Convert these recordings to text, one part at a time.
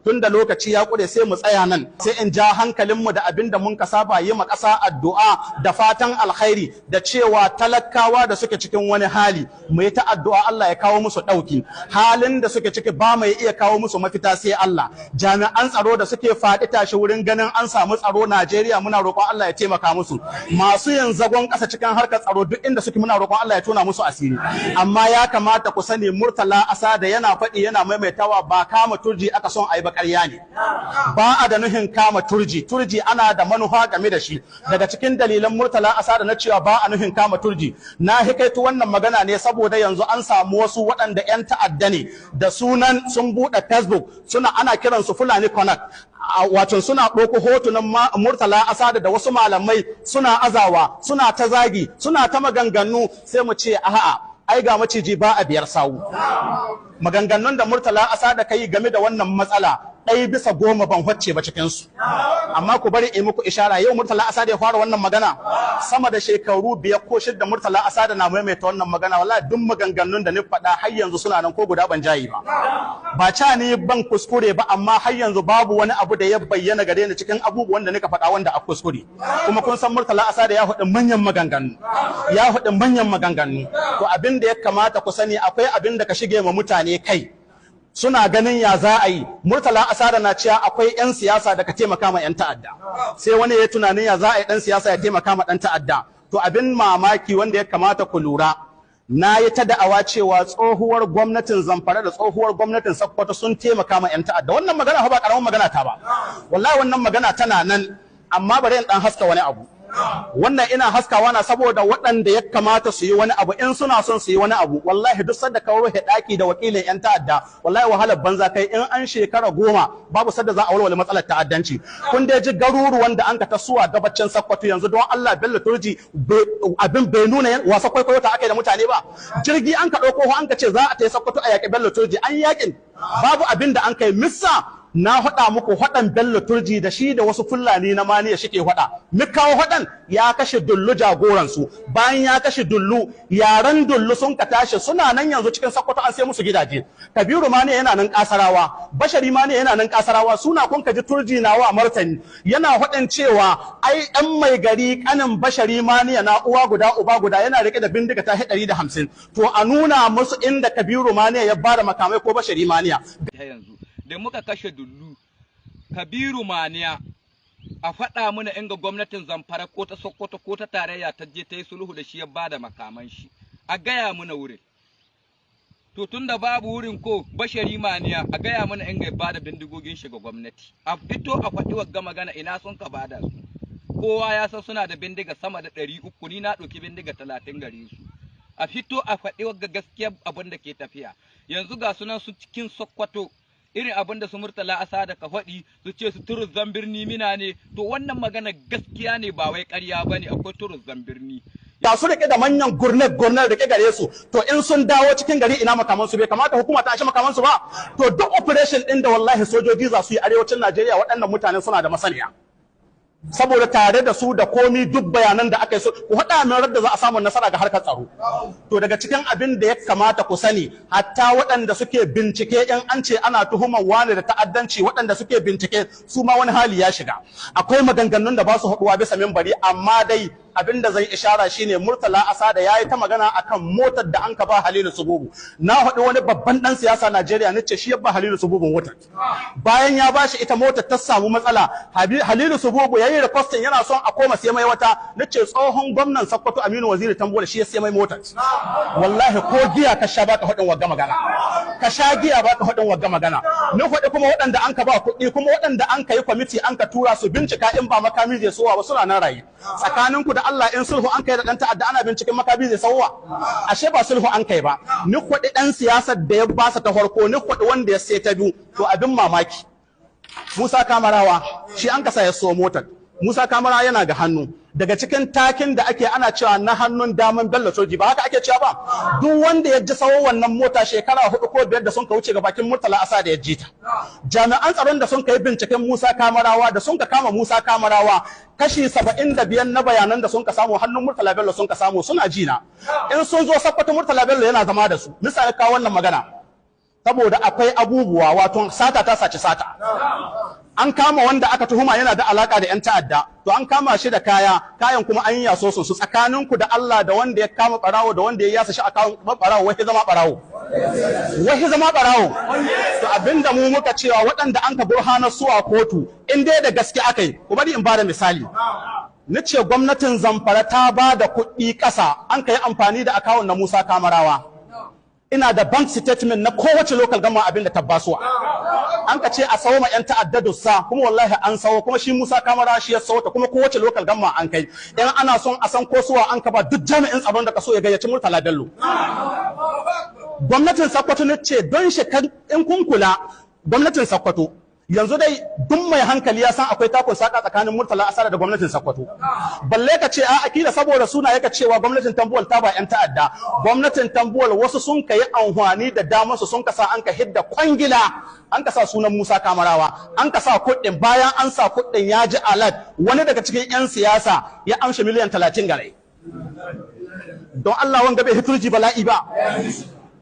Tunda lokaci ya kure, sai mu tsaya nan. Sai in ja hankalinmu da abin da mun ka saba yi ma ƙasa addu'a da fatan alkhairi, da cewa talakawa da suke cikin wani hali, mu yi ta addu'a Allah ya kawo musu ɗauki. Halin da suke ciki, ba mai iya kawo musu mafita sai Allah. Jami'an tsaro da suke faɗi tashi wurin ganin an samu tsaro Najeriya, muna roƙon Allah ya taimaka musu. Masu yin zagon ƙasa cikin harkar tsaro, duk inda suke, muna roƙon Allah ya tona musu asiri. Amma ya kamata ku sani, Murtala Asada yana faɗi, yana maimaitawa, ba kama Turji aka son ayi ba, ƙarya ne. Ba a da nuhin kama Turji. Turji ana da manufa game da shi. Daga cikin dalilan Murtala Asada na cewa ba a nuhin kama Turji, na hikaito wannan magana ne saboda yanzu an samu wasu waɗanda 'yan ta'adda ne, da sunan sun buɗe Facebook, suna ana kiransu Fulani Connect, wato suna ɗauko hotunan Murtala Asada da wasu malamai, suna azawa, suna ta zagi, suna ta maganganu. Sai mu ce a'a, ai ga maciji ba a biyar sawu. Maganganun da Murtala Asada kai game da wannan matsala, 1 bisa 10 ban hwacce ba cikinsu. Amma ku bari in muku ishara, yau Murtala Asada ya fara wannan magana? Sama da shekaru 5 ko 6 Murtala Asada na maimaita wannan magana. Wallahi duk maganganun da ni faɗa har yanzu suna nan, ko guda ban jayi ba. Ba ca ni ban kuskure ba, amma har yanzu babu wani abu da ya bayyana gare ni cikin abubuwan da nika faɗa wanda a kuskure. Kuma kun san Murtala Asada ya faɗi manyan maganganu, ya faɗi manyan maganganu. To, abin da ya kamata ku sani, akwai abin da ka shige ma mutane kai, suna ganin ya za a yi. Murtala Asada na cewa akwai 'yan siyasa da ka taimaka ma 'yan ta'adda. Sai wani ya tunanin ya za a yi ɗan siyasa ya taimaka ma ɗan ta'adda? To, abin mamaki wanda ya kamata ku lura, na yi ta da'awa cewa tsohuwar gwamnatin Zamfara da tsohuwar gwamnatin Sokoto sun taimaka ma 'yan ta'adda. Wannan magana ba karamin magana ta ba, wallahi wannan magana tana nan. Amma bari in dan haska wani abu. Wannan ina haskawa na saboda waɗanda ya kamata su yi wani abu, in suna son su yi wani abu. Wallahi duk sanda ka rufe ɗaki da wakilin 'yan ta'adda, wallahi wahalar banza kai. In an shekara 10, babu sadda za a walwale matsalar ta'addanci. Kun dai ji garuruwan da an ka tasuwa gabacin Sakkwato yanzu. Don Allah, Bello Turji, abin bai nuna wasa kwaikwayo ta aka yi da mutane ba? Jirgi an ka ɗauko, an ka ce za a tafi Sakkwato a yaƙi Bello Turji. An yaƙin, babu abin da an kai missa. Na faɗa muku, faɗan Bello Turji da shi da wasu Fulani na Maniya shike faɗa. Mi kawo faɗan? Ya kashe Dullu, jagoransu. Bayan ya kashe Dullu, yaran Dullu sun ka tashi, suna nan yanzu cikin Sokoto, an sai musu gidaje. Kabiru Maniya yana nan Kasarawa, Bashari Maniya yana nan Kasarawa. Suna kun ka ji Turji na wa martani, yana faɗin cewa ai ɗan mai gari kanin Bashari Maniya na, uwa guda uba guda, yana rike da bindiga ta 150. To, a nuna musu inda Kabiru Maniya ya bada makamai ko Bashari Maniya. Yanzu da muka kashe Dullu, Kabiru Maniya, a faɗa mana inga gwamnatin Zamfara ko ta Sokoto ko ta tarayya ta je ta yi sulhu da shi ya bada makaman shi, a gaya mana wurin. To, tunda babu wurin, ko Bashari Maniya, a gaya mana inga ya bada bindigogin shi ga gwamnati. A fito a faɗi wagga magana, ina sun ka bada su? Kowa ya san suna da bindiga sama da 300, ni na ɗauki bindiga 30 gare su. A fito a faɗi wagga gaskiyar abin da ke tafiya. Yanzu ga sunan su cikin Sokoto, irin abin da su Murtala Asada ka faɗi, su ce su turuzan birni mina ne. To, wannan magana gaskiya ne, ba wai ƙarya ba ne, akwai turuzan birni. Da su rike da manyan gurnet gurnet rike gare su. To, in sun dawo cikin gari, ina makaman su? Bai kamata hukuma ta ashe makaman su ba? To, duk operation din da wallahi sojoji za su yi arewacin Najeriya, waɗannan mutane suna da masaniya, saboda tare da su da komi, duk bayanan da aka yi su. Ku haɗa min da za a samu nasara ga harkar tsaro. To, daga cikin abin da ya kamata ku sani, hatta waɗanda suke bincike, in an ce ana tuhumar wani da ta'addanci, waɗanda suke bincike su ma wani hali ya shiga. Akwai maganganun da ba su haɗuwa bisa mimbari. Amma dai abin da zai ishara shine, Murtala Asada yayi ta magana akan motar da an ka ba Halilu Sububu. Na haɗu wani babban dan siyasa Najeriya, nace shi ya ba Halilu Sububu motar. Bayan ya bashi ita, motar ta samu matsala. Halilu Sububu yayi requesting yana son a koma sai mai wata. Nace tsohon gwamnan Sokoto, Aminu Waziri Tambuwal, shi ya sai mai motar. Wallahi ko giya ka sha, baka haɗin wagga magana. Ka sha giya, baka haɗin wagga magana. Ni faɗi kuma waɗanda an ka ba kuɗi, kuma waɗanda an ka yi kwamiti an ka tura su bincika in ba makami zai sowa ba, suna nan rayu. Tsakaninku da Allah, in sulhu an kai da ɗan ta'adda, ana binciken makami zai sauwa? Ashe ba sulhu an kai ba. Ni kwaɗi ɗan siyasar da ya basa ta farko, ni kwaɗi wanda ya sai ta biyu. To, abin mamaki, Musa Kamarawa shi an kasa ya so motar. Musa Kamara yana ga hannu. Daga cikin takin da ake, ana cewa na hannun daman Bello Turji, ba haka ake cewa ba? Duk wanda ya ji sawo wannan mota shekara 4 ko 5 da sun ka wuce, ga bakin Murtala Asa da ya ji ta. Jami'an tsaron da sun kai binciken Musa Kamarawa, da sun ka kama Musa Kamarawa, kashi 75 na bayanan da sun ka samu, hannun Murtala Bello sun ka samu. Suna ji na, in sun zo Sakkwato, Murtala Bello yana zama da su. Misali, kawo wannan magana. Saboda akwai abubuwa, wato sata ta saci sata. An kama wanda aka tuhuma yana da alaka da 'yan ta'adda, to an kama shi da kaya, kayan kuma an yi yaso su. Tsakaninku da Allah, da wanda ya kama barawo da wanda ya yasa shi a kawo barawo, wai zama barawo, wai zama barawo. To abinda mu muka cewa, waɗanda an ka burhanar su a kotu, in dai da gaske aka yi, ku bari in bada misali. Ni ce gwamnatin Zamfara ta ba da kuɗi ƙasa, an ka yi amfani da account na Musa Kamarawa. Ina da bank statement na kowace local government, abin da tabbasuwa an ka ce a sawo ma yan ta'adda dussa, kuma wallahi an sawo, kuma shi Musa Kamara shi ya sawo ta, kuma kowace local government an kai. In ana son a san ko suwa an ka ba, duk jami'in tsaron da ka so ya gayyaci Murtala Bello. Gwamnatin Sokoto ne ce don shi in kun kula, gwamnatin Sokoto yanzu dai duk mai hankali ya san akwai takun saka tsakanin Murtala Asara da gwamnatin Sokoto. Balle ka ce a akila saboda suna yaka cewa gwamnatin Tambuwal ta ba yan ta'adda. Gwamnatin Tambuwal, wasu sun kai amfani da damar su, sun kasa an ka hidda kwangila, an ka sa sunan Musa Kamarawa, an ka sa kuɗin. Bayan an sa kuɗin, ya ji alert, wani daga cikin yan siyasa ya amshi miliyan 30 gare. Don Allah, wanga bai hiturji bala'i ba?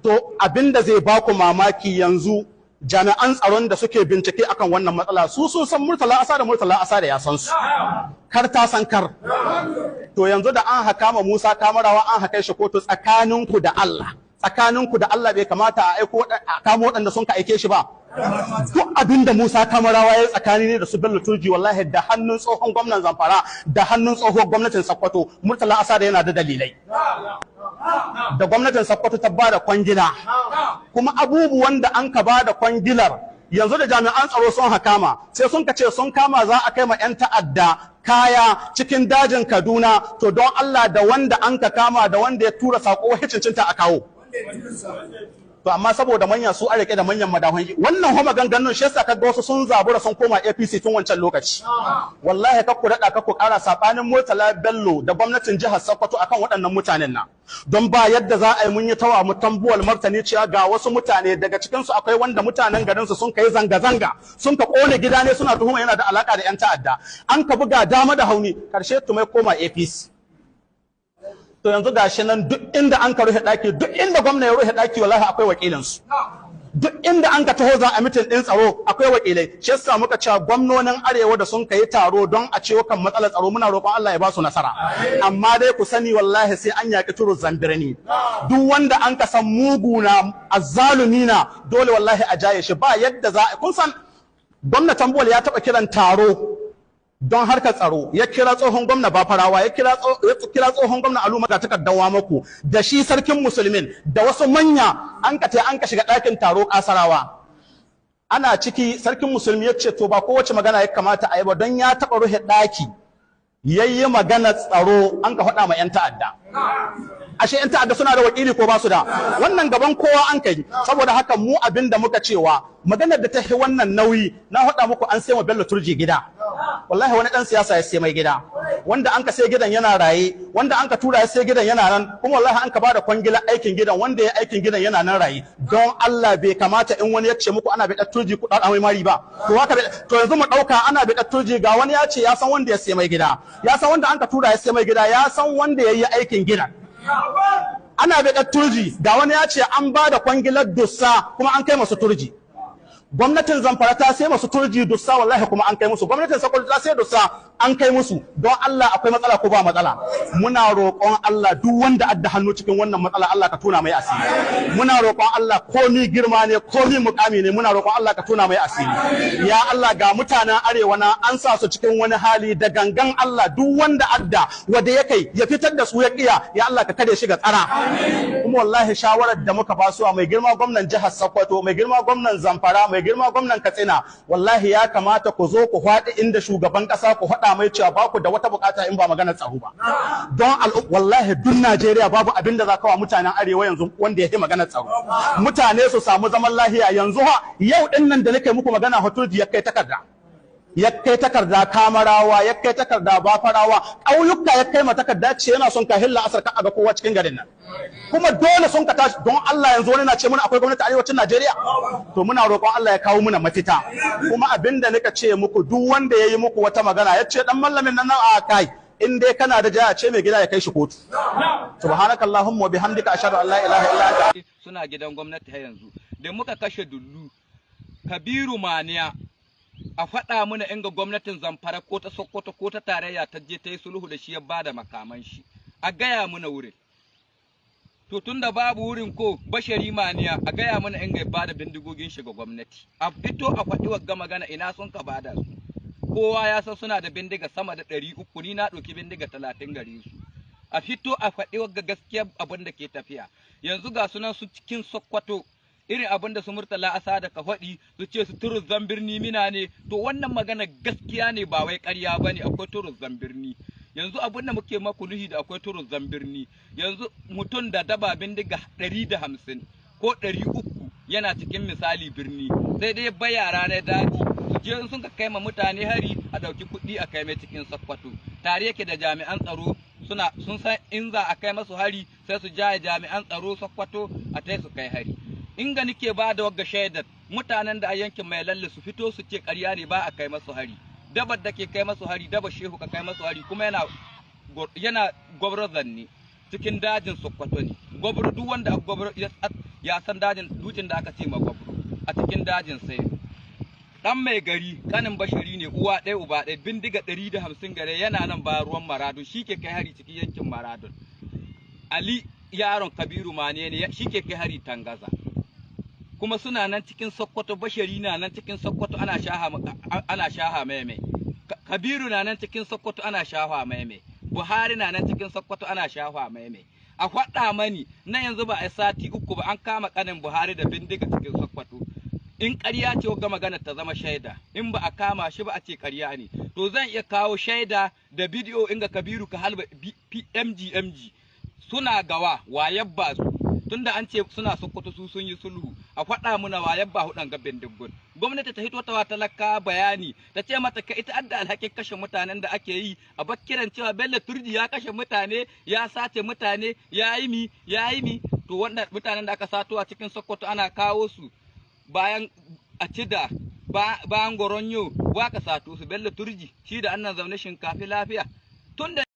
To abinda zai baku mamaki, yanzu jami'an tsaron da suke bincike akan wannan matsala, su sun san Murtala Asa da Murtala Asa da ya san su, kar ta san kar. To yanzu da an haka ma Musa Kamarawa, an haka shi kotu, tsakaninku da Allah, tsakaninku da Allah, bai kamata a aiko a kamo waɗanda sun ka aike shi ba? Duk abin da Musa Kamarawa ya yi tsakani ne da su Bello Turji, wallahi da hannun tsohon gwamnan Zamfara, da hannun tsohon gwamnatin Sokoto. Murtala Asada yana da dalilai da gwamnatin Sokoto ta bada kwangila, kuma abubuwan da an ka bada kwangilar, yanzu da jami'an tsaro sun hakama, sai sun ka ce sun kama za a kai ma 'yan ta'adda kaya cikin dajin Kaduna. To don Allah, da wanda an ka kama da wanda ya tura sako, cincinta a kawo? To amma saboda manya su an rike da manyan madahun wannan homa ganganun, shi yasa kaga wasu sun zabura sun koma APC tun wancan lokaci. Wallahi kakku dada, kakku kara, sabanin Murtala Bello da gwamnatin jihar Sokoto akan waɗannan mutanen na don ba yadda za a yi. Mun yi tawa mu Tambuwal martani cewa ga wasu mutane, daga cikin su akwai wanda mutanen garin su sun kai zanga zanga, sun ka kone gida ne, suna tuhuma yana da alaka da yan ta'adda. An ka buga dama da hauni, karshe tumai koma APC. To yanzu gashi nan, duk inda an ka rufe daki, duk inda gwamna ya rufe daki, wallahi akwai wakilin su. Duk inda an ka taho za a meeting din tsaro, akwai wakilai. Shi yasa muka cewa gwamnonin arewa da sun kai taro don a ciwo kan matsalar tsaro, muna roƙon Allah ya ba su nasara. Amma dai ku sani, wallahi sai an yaƙi turu zambirni. Duk wanda an ka san mugu na, azzalumi na, dole wallahi a jaye shi. Ba yadda za. Kun san gwamna Tambuwal ya taɓa kiran taro don harkar tsaro, ya kira tsohon gwamna Bafarawa, ya kira tsohon gwamna Aluma ga takardar maku, da shi sarkin musulmin da wasu manya. An ka an ka shiga ɗakin taro Kasarawa. Ana ciki, sarkin musulmi ya ce to ba kowace magana ya kamata a yi ba, don ya taɓa rufe ɗaki yayi magana tsaro, an ka faɗa ma 'yan ta'adda. Ashe 'yan ta'adda suna da wakili ko ba su da? Wannan gaban kowa an kai. Saboda haka mu abin da muka cewa, maganar da ta fi wannan nauyi, na faɗa muku, an sai wa Bello Turji gida. Wallahi wani dan siyasa ya sai mai gida. Wanda an ka sai gidan yana raye, wanda an ka tura ya sai gidan yana nan, kuma wallahi an ka bada kwangila aikin gidan, wanda ya aikin gidan yana nan raye. Don Allah, bai kamata in wani ya ce muku ana bi Turji ku dan mai mari ba? To haka, to yanzu mu dauka ana bi Turji, ga wani ya ce ya san wanda ya sai mai gida, ya san wanda an ka tura ya sai mai gida, ya san wanda ya yi aikin gidan. Ana bi Turji, ga wani ya ce an ba da kwangilar dussa kuma an kai masu Turji. Gwamnatin Zamfara ta sai masu Turji dussa, wallahi kuma an kai musu. Gwamnatin Sokoto ta sai dussa, an kai musu. Don Allah, akwai matsala ko ba matsala? Muna roƙon Allah, duk wanda adda hannu cikin wannan matsala, Allah ka tona mai asiri. Muna roƙon Allah, komi girma ne, komi mukami ne, muna roƙon Allah ka tona mai asiri. Ya Allah, ga mutanen arewa na an sa su cikin wani hali da gangan. Allah, duk wanda adda wanda ya kai ya fitar da su ya kiya, ya Allah ka kare shi ga tsara. Kuma wallahi shawarar da muka basuwa mai girma gwamnan jihar Sokoto, mai girma gwamnan Zamfara, mai girma gwamnan Katsina, wallahi ya kamata ku zo ku faɗi inda shugaban ƙasa, ku faɗa mai cewa ba ku da wata bukata in ba maganar tsaro ba. Don wallahi duk Najeriya babu abin da za ka wa mutanen arewa yanzu wanda ya fi maganar tsaro, mutane su samu zaman lahiya. Yanzu ha yau din nan da nake muku magana, Hoturji ya kai takarda, ya kai takarda Kamarawa, ya kai takarda Bafarawa, ƙauyuka ya kai ma takarda, ce yana son kahin la'asar ka ga kowa cikin garin nan, kuma dole sun ka tashi. Don Allah, yanzu wani na ce muna akwai gwamnati arewacin Najeriya? To muna roƙon Allah ya kawo muna mafita. Kuma abinda nika ce muku, duk wanda ya yi muku wata magana ya ce dan mallamin nan a kai, in dai kana da jaya, ce mai gida ya kai shi kotu. Subhanakallahumma wa bihamdika, ashhadu an la ilaha illa anta. Suna gidan gwamnati har yanzu. Da muka kashe Dullu, Kabiru Maniya, a faɗa mana inga gwamnatin Zamfara ko ta Sokoto ko ta tarayya ta je ta yi sulhu da shi ya bada makaman shi. A gaya mana wurin. To tunda babu wurin ko Bashari Maniya, a gaya mana inga ya bada bindigogin shi ga gwamnati. A fito a faɗi wagga magana, ina sun ka bada su. Kowa ya san suna da bindiga sama da 300, ni na ɗauki bindiga 30 gare su. A fito a faɗi wagga gaskiya abin da ke tafiya. Yanzu ga sunan su cikin Sokoto, irin abin da su Murtala Asa da ka faɗi, su ce su turuzzan birni mina ne. To wannan magana gaskiya ne, ba wai ƙarya ba ne, akwai turuzzan birni. Yanzu abin da muke maku nuhi da akwai turuzzan birni, yanzu mutum da daba bindiga 150 ko 300 yana cikin misali birni, sai dai bai yara na daji su je in sun ka kai ma mutane hari, a ɗauki kuɗi a kai mai cikin Sokoto. Tare yake da jami'an tsaro, suna sun san in za a kai masu hari, sai su jaye jami'an tsaro Sokoto a tai su kai hari. Inga nike ba da wagga shaidar, mutanen da a yankin Mai Lalle su fito su ce ƙarya ne, ba a kai masu hari. Dabar da ke kai masu hari, daba Shehu ka kai masu hari, kuma yana Gwabro zanne cikin dajin Sokoto ne. Gwabro, duk wanda a Gwabro ya san dajin dutsen da aka ce ma Gwabro a cikin dajin. Sai dan mai gari, kanin Bashari ne, uwa ɗaya uba ɗaya, bindiga 150 gare, yana nan ba ruwan Maradun, shi ke kai hari cikin yankin Maradun. Ali yaron Kabiru Mane ne, shi ke kai hari Tangaza. Kuma suna nan cikin Sokoto, Bashari na nan cikin Sokoto ana shaha mai, Kabiru na nan cikin Sokoto ana shaha mai, Buhari na nan cikin Sokoto ana shaha mai. A faɗa mani na yanzu, ba a sati 3 ba an kama kanin Buhari da bindiga cikin Sokoto. In ƙarya ce ga magana ta zama shaida, in ba a kama shi ba a ce ƙarya ne. To zan iya kawo shaida da bidiyo inga Kabiru ka halba MG MG suna gawa wayar ba su. Tunda an ce suna Sokoto, su sun yi sulhu, a faɗa muna wayar ba hudan ga bindigun. Gwamnati ta hito ta wa talaka bayani, ta ce mata ka ita adda alhakin kashe mutanen da ake yi, a bakkiran cewa Bello Turji ya kashe mutane, ya sace mutane, ya yi mi, ya yi mi. To wannan mutanen da aka sato a cikin Sokoto ana kawo su bayan a cida bayan Goronyo, wa ka sato su? Bello Turji shi da annan zaune Shinkafi lafiya tunda